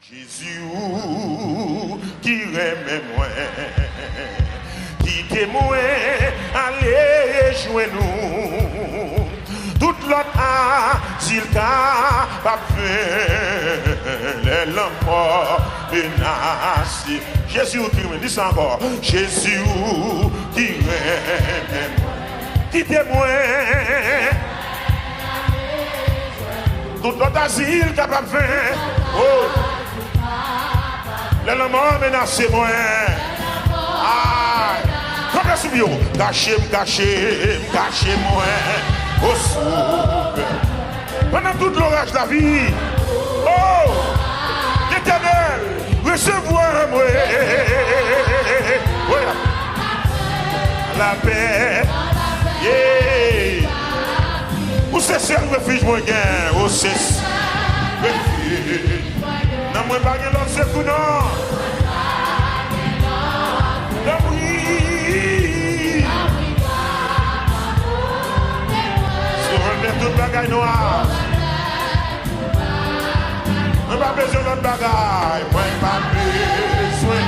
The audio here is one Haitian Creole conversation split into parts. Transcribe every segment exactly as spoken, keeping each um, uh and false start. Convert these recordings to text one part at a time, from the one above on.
Jezi ou ki renmen mwen, kite mwen ale rejwenn ou. Tout lòt azil kapab ven lè lanmò menase. Jezi ou ki renmen, di sa ankò. Jezi ou ki renmen mwen, kite mwen. Tout lòt azil kapab ven. Oh. Lè lanmò menase mwen. Ay. Kanpe sou pye w. Kache m, kache m, kache mwen. Oh, soupe. Pandan tout loraj lavi. Oh. Letènèl, resevwa mwen. Oya. Lapè. Yeah. Ou se sèl refij mwen gen. Ou se sèl refij. Nan mwen pa gen lòt sekou non. Tanpri. Sovè m fè tout bagay nwa. Mwen pa bezwen lòt bagay. Mwen pa bezwen.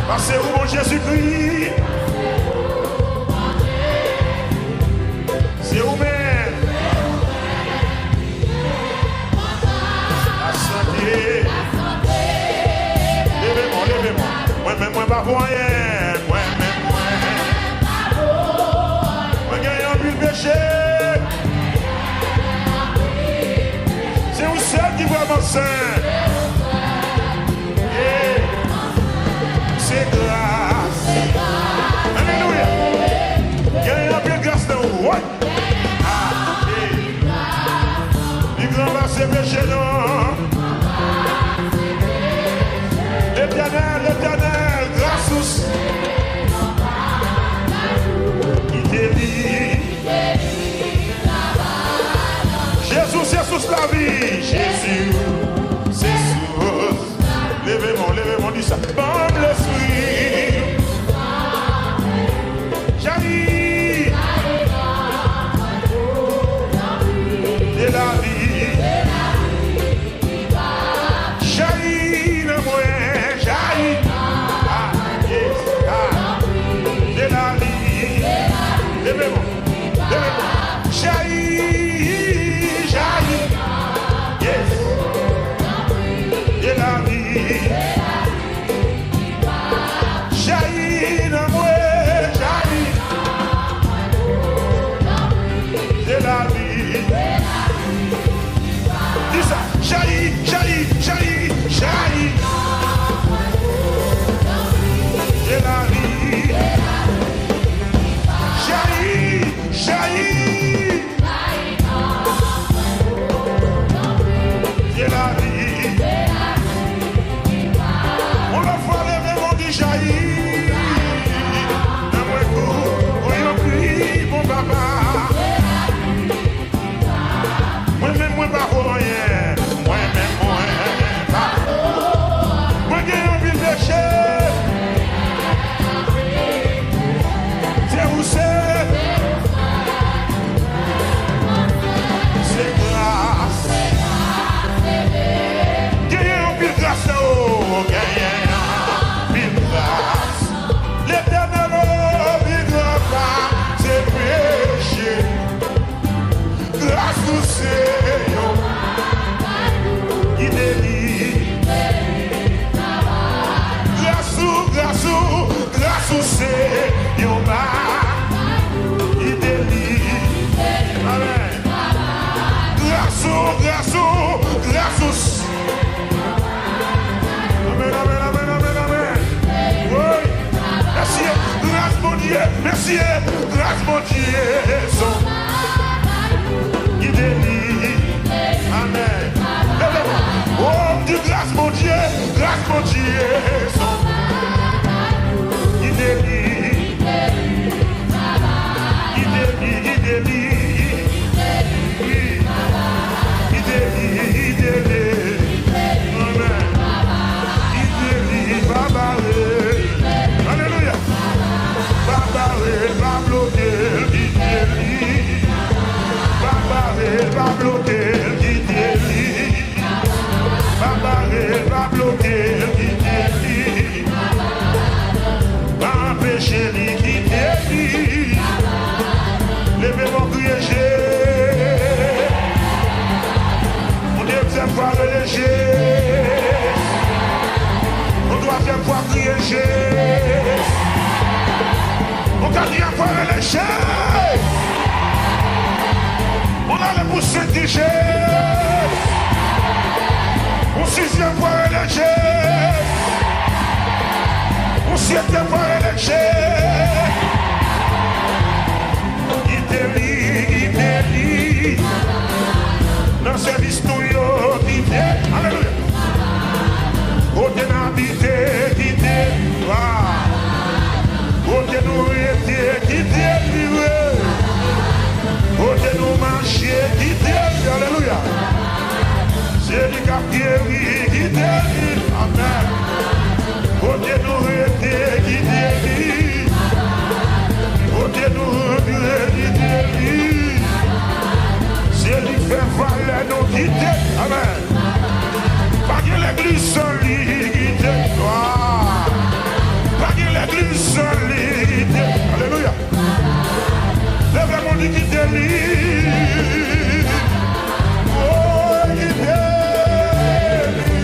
Paske ou bon Jezikri. Se ou menm. Lasante. Leve men w, leve men w. Mwen menm mwen pa pou anyen. Mwen menm mwen. Mwen genyen anpil peche. Se ou sèl ki vrèman sen. Yeah. Se gras. Alelouya. Genyen anpil gras nan ou. Wi. Ah, yeah. Li gran pase peche nou. Letènèl, Letènèl, gras ou. Kite li. Jezi se sous lavi. Jezi se sous. Leve men w, leve men w, di sa. Ban m lespri. Jayi. De lavi. Jayi nan mwen, jayi. Ah, yes, ah. De lavi. Leve men w. Leve men w. Jayi, jayi. Yes. De lavi. Jayi nan mwen, jayi. De lavi. Di sa, jayi, jayi, jayi, jayi. De lavi. Jayi, jayi. De lavi. Yon lòt fwa, leve men w, di jayi. Nan mwen kou, ou yon pli bon papa. Mwen menm mwen pa vo anyen. Mwen menm mwen pa. Mwen gen anpil peche. Se ou se. Se gras. Genyen anpil gras nan ou. Genyen anpil gras. Letènèl o, pi gran pase peche. Gras ou se yon ki deli. Gras ou, gras ou, gras ou se yon ba ki deli. Amèn. Gras ou, gras ou, gras ou s- Amèn, amèn, amèn, amèn, amèn. Woy. Mèsi, gras Bondye. Mèsi, gras Bondye. Son. Ki deli. Amèn. Leve men w. Oh, m di gras Bondye. Gras Bondye. Son. Ki deli. Kite li, kite li. Wi. Kite li, kite li. Amèn. Kite li, pa bare. Alelouya. Pa bare, pa bloke l, kite li. Pa bare, pa bloke l, kite li. Pa bare, pa bloke l, kite li. Pa anpeche li, kite li. Leve men w, kriye Jezi. Yon dezyèm fwa, rele Jezi. Yon twazyèm fwa, kriye Jezi. Yon katriyèm fwa, rele Jezi. Ann ale pou senk, di Jezi. Yon sizyèm fwa, rele Jezi. Yon setyèm fwa, rele Jezi. Kite li, kite li. Nan sèvis nou yo, kite. Alelouya. Kote n abite, kite li. Ah. Kote nou rete, kite li, wi. Kote nou mache, kite li. Alelouya. Se li k ap geri, kite li. Amèn. Kote nou rete, kite li. Kote nou rantre, kite li. Se li k fè valè nou, kite. Amèn. Pa gen legliz san li, kite. Ah. Pa gen legliz san li, kite. Alelouya. Leve men w, di kite li. Oh, kite li.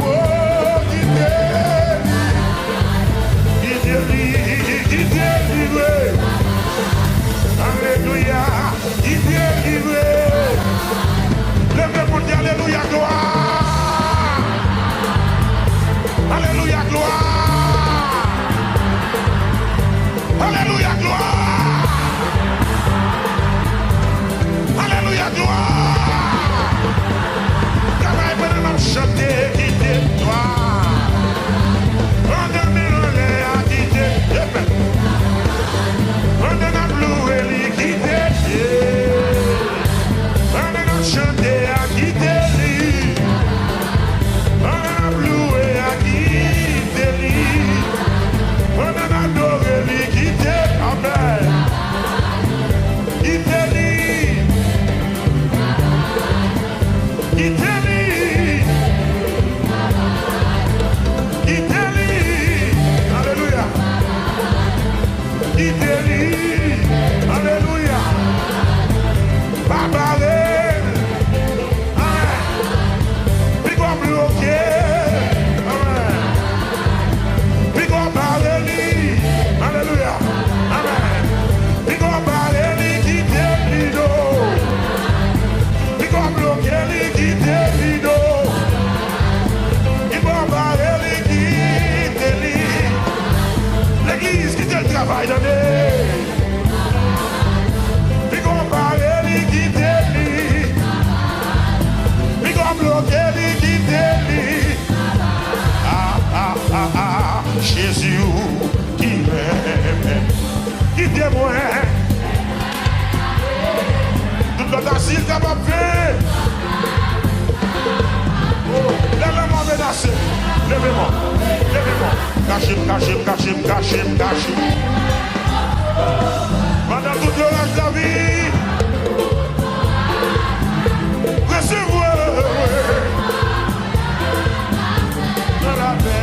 Oh, kite li. Kite li, kite li, wi. Alelouya. Li delivre. Leve pou di alelouya, glwa. Alelouya, glwa. Alelouya, glwa. Alelouya, glwa. Travay pandan n ap chante, kite glwa. Pandan men anlè a, kite. Epe. Pandan n ap louwe li, kite li. Pandan n ap chante a, kite li. Pandan n ap louwe a, kite li. Pandan n adore li, kite. Amèn. Kite li. Kite li. Kite li. Alelouya. Kite li. Alelouya. Pa bare l. Amèn. Piga w bloke l. Amèn. Piga w bare li. Alelouya. Amèn. Piga w bare li, kite li do. Piga w bloke li, kite li do. Piga w bare li, kite li. Legliz, kite l travay, tande. Piga w bare li, kite li. Piga w bloke li, kite li. Ah, ah, ah, ah, Jezi ou ki renmen. Kite mwen. Tout lòt asil kapab fè. Oh, lè lanmò menase, leve mwen, leve mwen. Kache m, kache m, kache m, kache m, kache m. Pandan tout loraj lavi, resevwa nan lapè.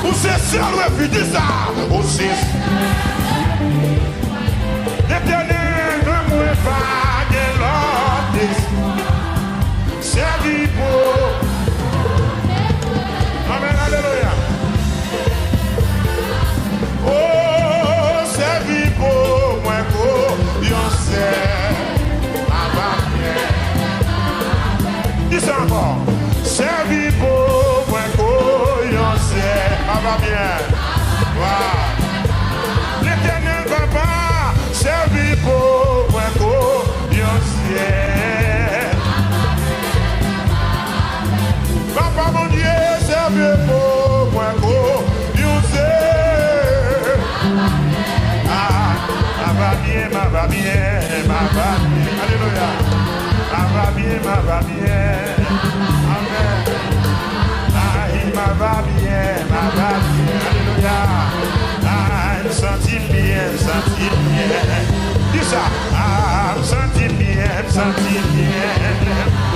Ou se sèl refi, di sa. Ou se Letènèl, nan mwen pa gen lòt espwa. Sèvi pou. Amèn, alelouya. Oh, sèvi pou mwen kou yon sè. Aba byen. Di sa ankò. Sèvi pou mwen kou yon sè. Aba byen. Wa. Letènèl papa, sèvi pou mwen kou yon sè. Papa Bondye, sèvi pou mwen kou yon sè. Ah, ma va byen, ma va byen, ma va byen. Alelouya. Ma va byen, ma va byen. Amèn. Ay, ma va byen, ma va byen. Alelouya. Ay, m santi m byen, m santi m byen. Di sa. Ah, m santi m byen, m santi m byen.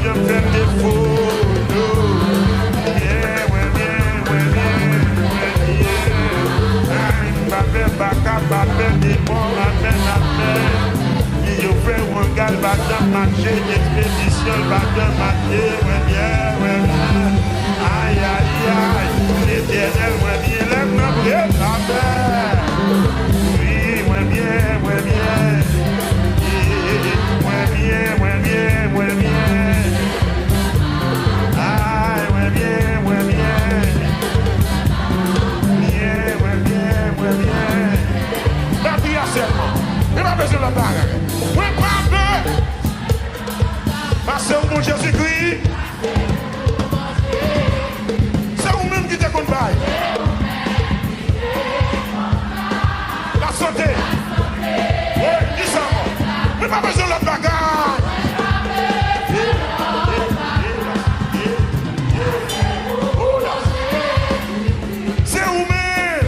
Byen, fè m de foto. Byen, mwen byen, mwen byen, mwen byen. Ay, m pa pè, pa ka, pa pè, demon, amèn, amèn. Yo fè w angal, pa janm mache, ekspedisyon, pa janm mache, mwen byen, mwen byen. Ay, ay, ay, Letènèl, mwen byen, lè m nan vre, pa pè. Wi, mwen byen, mwen byen. Mwen byen, mwen byen, mwen byen. Ay, mwen byen, mwen byen. Byen, mwen byen, mwen byen. Batri a sèlman. Mwen pa bezwen lòt bagay. Mwen pa be-, pase ou bon Jezikri. Se ou menm ki te konn bay. Lasante. Wi, di sa ankò. Mwen pa bezwen lòt bagay. Se ou menm.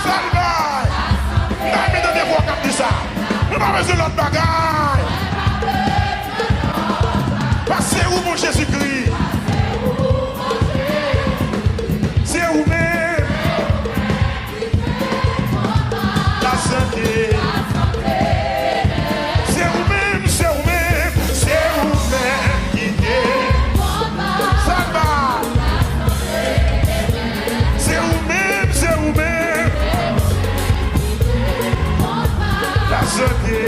Sèl bay. M ta renmen tande vwa w k ap di sa. Mwen pa bezwen lòt bagay. Pase ou bon Jezikri. Se ou menm. Lasante. Se ou menm, se ou menm, se ou menm ki te. Sèl bay. Se ou menm, se ou menm. Lasante.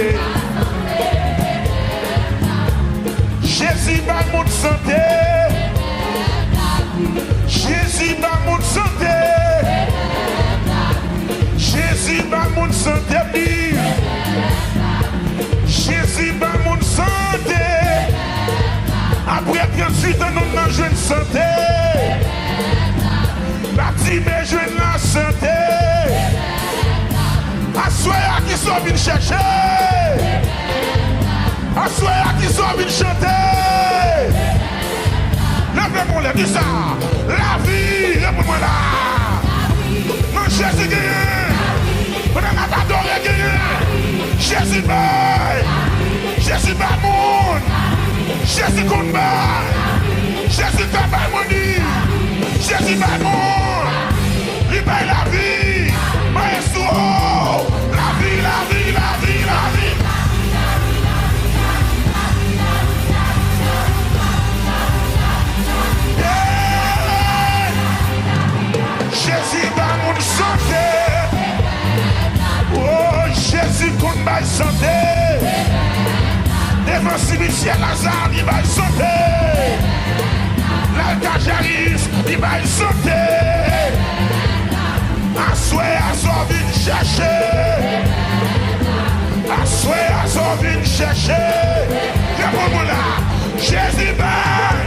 Jezi bay moun sante. Jezi bay moun sante. Jezi bay moun sante plis. Jezi bay moun sante. Apre tranntuit an, nonm nan jwenn sante. Batime jwenn lasante. Aswè a, kisa w vin chèche? Aswè a, kisa w vin chante? Leve men w anlè, di sa. Lavi, reponn mwen la. Nan Jezi genyen. Pandan n ap adore genyen. Jezi bay. Jezi bay moun. Jezi konn bay. Jezi fè bay moun li. Jezi bay moun. Li bay lavi. Mayestwo. Lavi, lavi, lavi, lavi. Hey! Jezi bay moun sante. Oh, Jezi konn bay sante. Devan simityè Laza, li bay sante. L al Kajayis, li bay sante. Aswè a, sa w vin chèche. Aswè a, sa w vin chèche. Reponn mwen la. Jezi bay.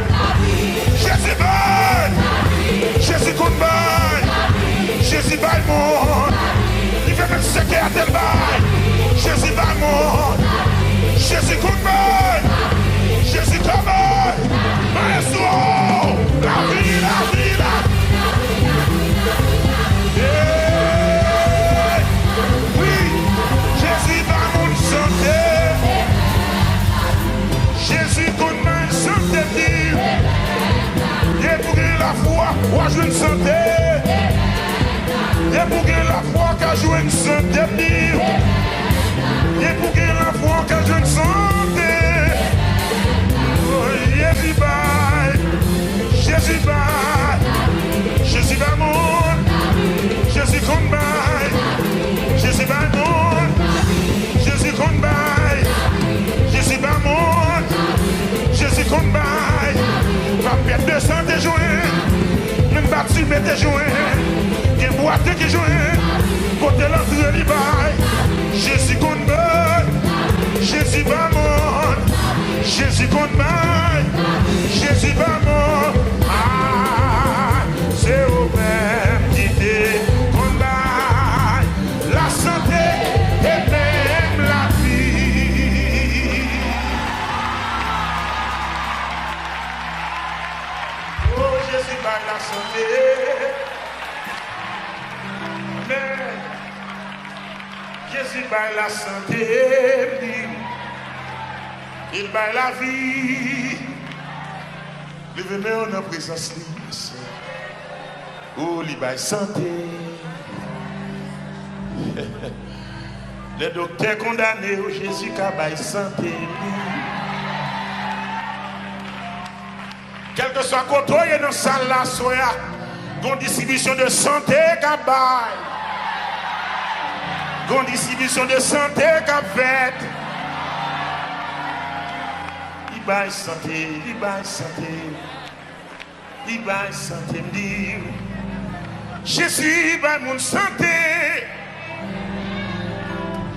Jezi bay. Jezi konn bay. Jezi bay moun. Li fè menm sèkèy atè l bay. Jezi bay moun. Jezi konn bay. Jezi ka bay. Mayestwo. Lavi, lavi, lavi. Hey! Wi. Jezi bay moun sante. Jezi konn bay sante plis. Depi w gen lafwa, w a jwenn sante. Depi w gen lafwa, w ka jwenn sante plis. Depi w gen lafwa, w ka jwenn sante. Oh, Jezi bay. Jezi bay. Jezi bay moun. Jezi konn bay. Jezi bay moun. Jezi konn bay. Jezi bay moun. Jezi konn bay. Pa pèt de san te jwenn. Menm Batime te jwenn. Gen bwate ki jwenn. Kote l antre li bay. Jezi konn bay. Jezi bay moun. Jezi konn bay. Jezi bay moun. Ah, se ou menm ki te konn bay lasante e menm lavi. Oh, Jezi bay lasante. Amèn. Jezi bay lasante li. Li bay lavi. Leve men w nan prezans li, mesye. O, li bay sante. Lè doktè kondane w, Jezi ka bay sante li. Kèlkeswa kote w ye nan sal la aswè a, gon distribisyon de sante k ap bay. Gon distribisyon de sante k ap fèt. Li bay sante, li bay sante. Li bay sante, m di w. Jezi bay moun sante.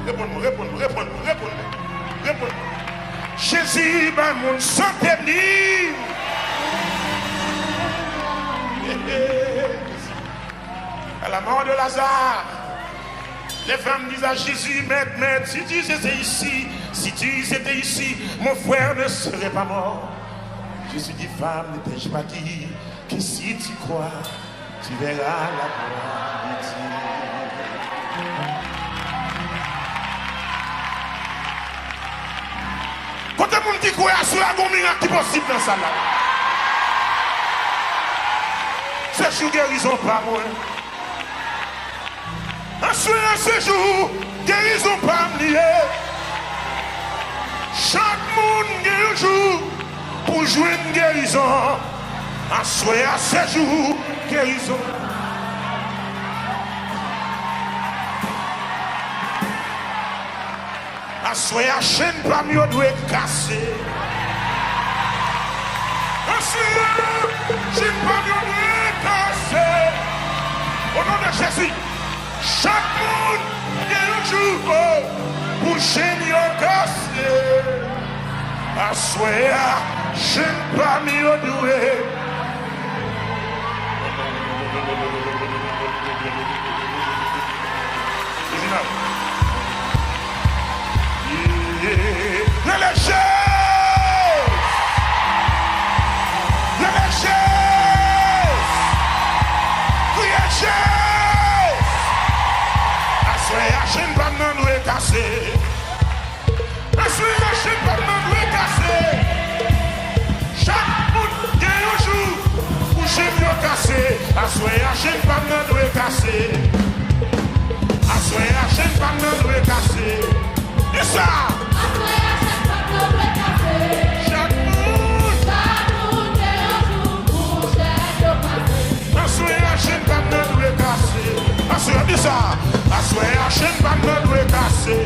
Reponn mwen, reponn mwen, reponn mwen, reponn mwen, reponn mwen. Jezi bay moun sante, m di w. À la mort de Lazare, les femmes disent à Jésus, Maître, Maître, si tu étais ici, si tu étais ici, mon frère ne serait pas mort. Jésus dit, Femme, ne t'ai-je pas dit que si tu crois, tu verras la gloire de Dieu. Kote moun ki kwè aswè a gon mirak ki posib nan sal la? Se jou gerizon pa mwen. Aswè a se jou gerizon pa m li ye. Chak moun gen yon jou pou jwenn gerizon. Aswè a se jou gerizon. Aswè a, chenn pa m yo dwe kase. Aswè a, chenn pa m yo dwe kase. O non de Jezi, chak moun gen yon jou pou chenn yo kase. Aswè a, chenn pa m yo dwe. Reginald. Rele Jezi! Rele Jezi! Kriye Jezi! Aswè a, chenn pa m nan dwe kase. Aswè a, chenn pa m nan dwe kase. Chak moun gen yon jou pou chenn yo kase. Aswè a, chenn pa m nan dwe kase. Aswè a, chenn pa m nan dwe kase. Kisa? Aswè a, chenn pa m nan dwe kase. Chak moun. Chak moun gen yon jou pou chenn yo kase. Aswè a, chenn pa m nan dwe kase. Aswè a, di sa. Aswè a, chenn pa m nan dwe kase.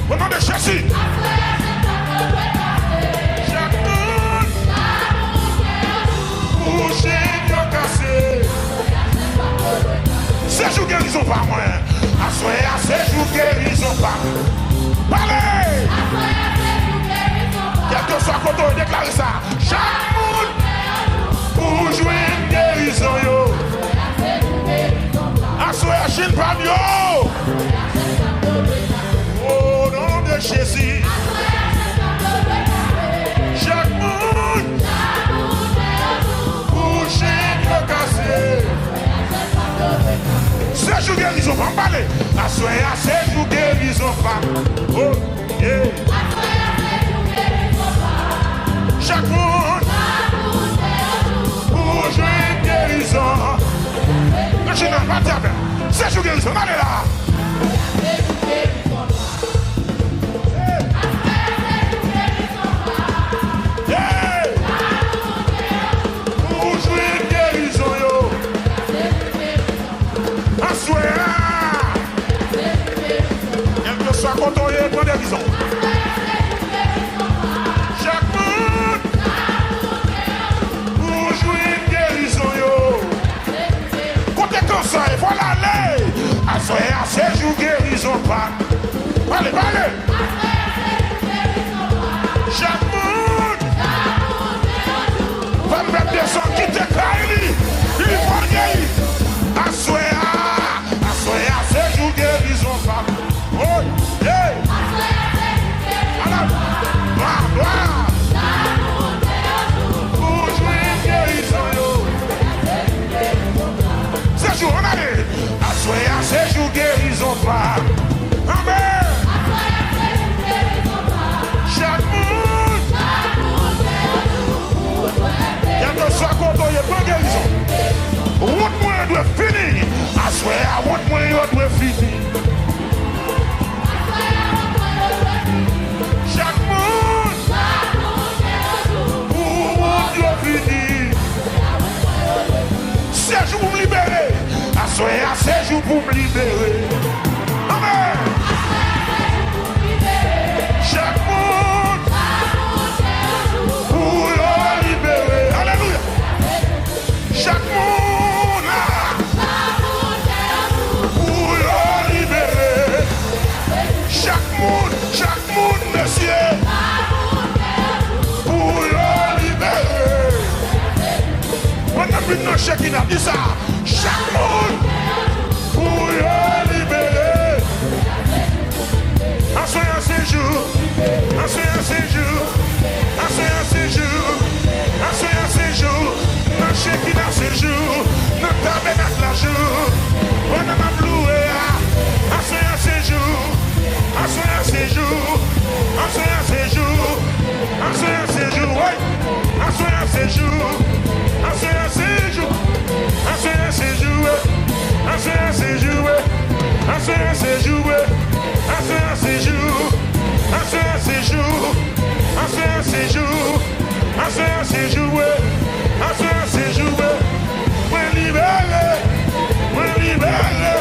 O non de Jezi. Aswè a, chenn pa m nan dwe kase. Chak moun. Chak moun gen yon jou pou chenn yo kase. Aswè a, chenn pa m nan dwe kase. Se jou gerizon pa mwen. Aswè a, se jou gerizon pa mwen. Pale! Aswè a, se jou gerizon pa mwen. Kèlkeswa kote w ye, deklare sa. Chak moun pou jwenn gerizon yo. Aswè a, chenn pa m yo. O non de Jezi. Chak moun pou chenn yo kase. Se jou gerizon pa m pale. Aswè a, se jou gerizon pa m. O. Yeah. Chak moun pou jwenn gerizon. Reginald, pati avè m. Se jou gerizon, ale la. Yeah. Pou jwenn gerizon yo. Aswè a! Kèlkeswa kote w ye, pran gerizon. Chak moun pou jwenn gerizon yo. Kote kansè ye, fò l ale. Aswè a se jou gerizon pa. Pale, pale. Chak moun. Fè m pèp desann kite kay li. Li fò geri. Aswè a. Aswè a se jou gerizon pa m. Oy, hey. Ala. Glwa, glwa. Pou jwenn gerizon yo. Se jou, ann ale. Aswè a se jou gerizon pa m. Amèn. Pou m libere. Amèn. Chak moun pou yo libere. Alelouya. Chak moun pou yo libere. Chak moun, chak moun, mesye, pou yo libere. Pandan m vin nan Chekina, di sa. Chak moun pou yo libere. Aswè a se jou. Aswè a se jou. Aswè a se jou. Aswè a se jou. Nan Chekina se jou. Nan tabènak la jou. Pandan m ap louwe a. Aswè a se jou. Aswè a se jou. Aswè a se jou. Aswè a se jou, wi. Aswè a se jou. Aswè a se jou. Aswè a se jou, wi. Aswè a se jou, wi. Aswè a se jou, wi. Aswè a se jou. Aswè a se jou. Aswè a se jou. Aswè a se jou, wi. Aswè a se jou, wi. Mwen libere. Mwen libere.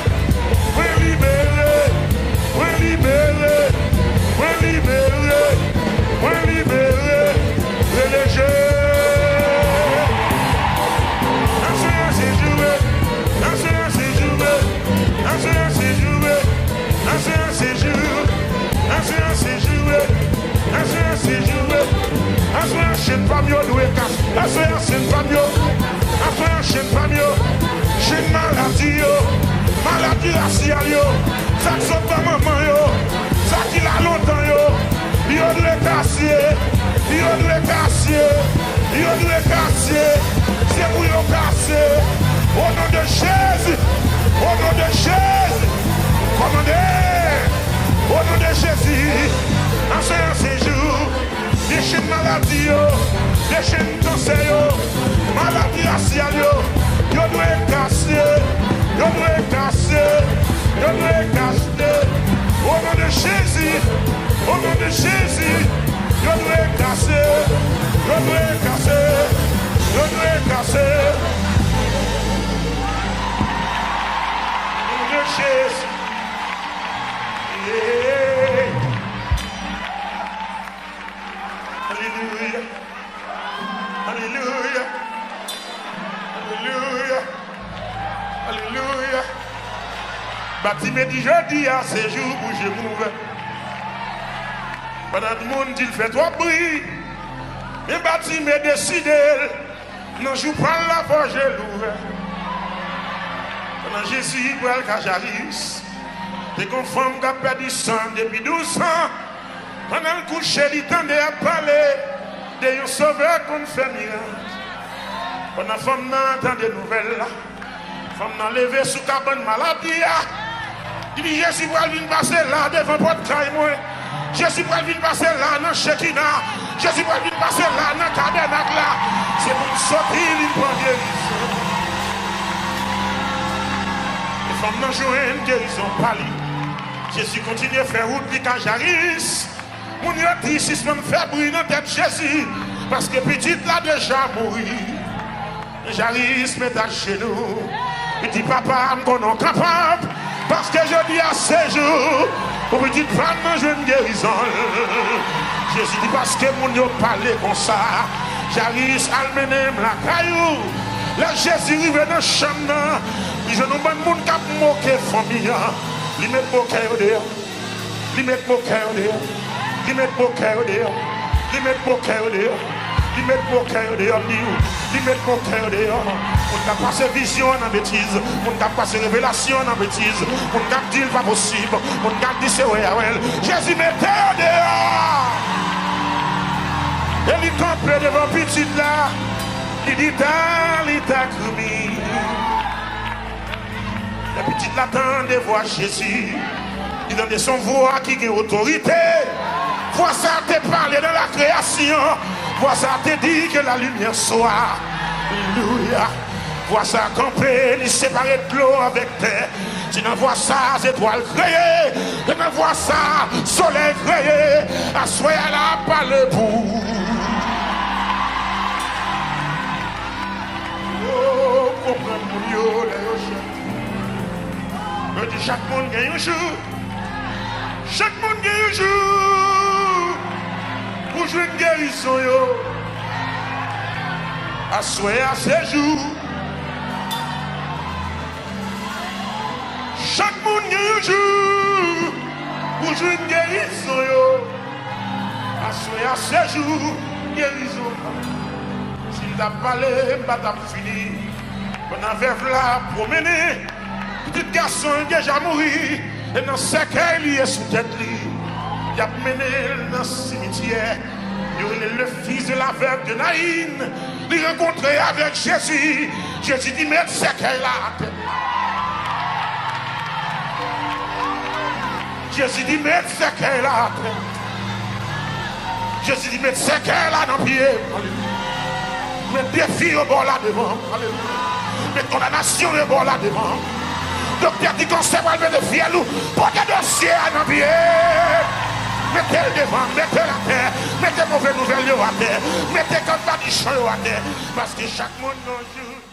Mwen libere. Mwen libere. Mwen libere. Mwen libere. Rele Jezi. Aswè a se jou, wi. Aswè a se jou, wi. Aswè a se jou, wi. Aswè a se jou. Aswè a se jou, wi. Aswè a se jou, wi. Aswè a chenn pa m yo dwe kase. Aswè a chenn pa m yo. Aswè a chenn pa m yo. Chenn maladi yo. Maladi rasyal yo. Sa k sot nan manman yo. Sa ki la lontan yo. Yo dwe kase. Yo dwe kase. Yo dwe kase. Se pou yo kase. O non de Jezi. O non de Jezi. Kòmande. O non de Jezi. Aswè a se jou. Dechenn maladi yo. Dechenn kansè yo. Maladi rasyal yo. Yo dwe kase. Yo dwe kase. Yo dwe kase. O non de Jezi. O non de Jezi. Yo dwe kase. Yo dwe kase. Yo dwe kase. O non de Jezi. Yeah. Alelouya. Alelouya. Alelouya. Alelouya. Batime di jodi a se jou pou je m ouvè. Pandan moun di l fè twòp bri, men Batime deside l. Nan jou pa l la fò je l ouvè. Pandan Jezi pral ka Jayis, te gon fanm k ap pèdi san depi douz an. Pandan l kouche, li tande y ap pale de yon Sovè k konn fè mirak. Pandan fanm nan tande nouvèl la, fanm nan leve sou kabann maladi a. Li di, Jezi pral vin pase la devan pòt kay mwen. Jezi pral vin pase la nan Chekina. Jezi pral vin pase la nan tabènak la. Se pou m soti, li pran gerizon. E fanm nan jwenn gerizon pa li. Jezi kontinye fè wout li ka Jayis. Moun yo di, sispann fè bri nan tèt Jezi, paske pitit la deja mouri. Jayis met ajenou. Li di, Papa, m konnen w kapab, paske jodi a se jou pou pitit pa m nan jwenn gerizon l. Jezi di, paske moun yo pale konsa, Jayis al mennen m lakay ou. Lè Jezi rive nan chanm nan, li jwenn yon bann moun k ap moke fanmi an. Li met bokè yo deyò. Li met bokè yo deyò. Li met bokè yo deyò. Li met bokè yo deyò. Li met bokè yo deyò. Li, li met bokè yo deyò. Moun k ap pase vizyon an nan betiz. Moun k ap pase revelasyon an nan betiz. Moun k ap di l pa posib. Moun k ap di se wè a wè l. Jezi mete yo deyò. E li kanpe devan pitit la. Li di, Talita kumi. Lè pitit la tande vwa Jezi, li tande se yon vwa ki gen otorite. Vwa sa a te pale nan lakreyasyon. Vwa sa a te di ke la lumière soit. Alelouya. Vwa sa a kanpe, li separe dlo avèk tè. Se nan vwa sa a zetwal kreye. Se nan vwa sa a solèy kreye. Aswè a la ap pale pou ou. Oh, konprann moun yo lè yo chante. Chak moun gen yon jou. Chak moun gen yon jou pou jwenn gerizon yo. Aswè a se jou. Chak moun gen yon jou pou jwenn gerizon yo. Aswè a se jou gerizon. Si m t ap pale, m pa t ap fini. Pandan vèv la ap pwomennen, pitit gason l deja mouri, e nan sèkèy li e sou tèt li. Y ap mennen l nan simityè. Yo rele le fils de la veuve de Naïn. Li rankontre avèk Jezi. Jezi di, "Met sèkèy la atè." Jezi di, "Met sèkèy la atè." Jezi di, "Met sèkèy la nan pye m." Alelouya. Met defi yo ba w la devan m. Alelouya. Met kondanasyon yo ba w la devan m. Doktè di kansè pral mete fyèl ou. Pote dosye a nan pye m. Mete l devan m. Mete l atè. Mete move nouvèl yo atè. Mete gad madichon yo atè. Paske chak moun gen yon jou.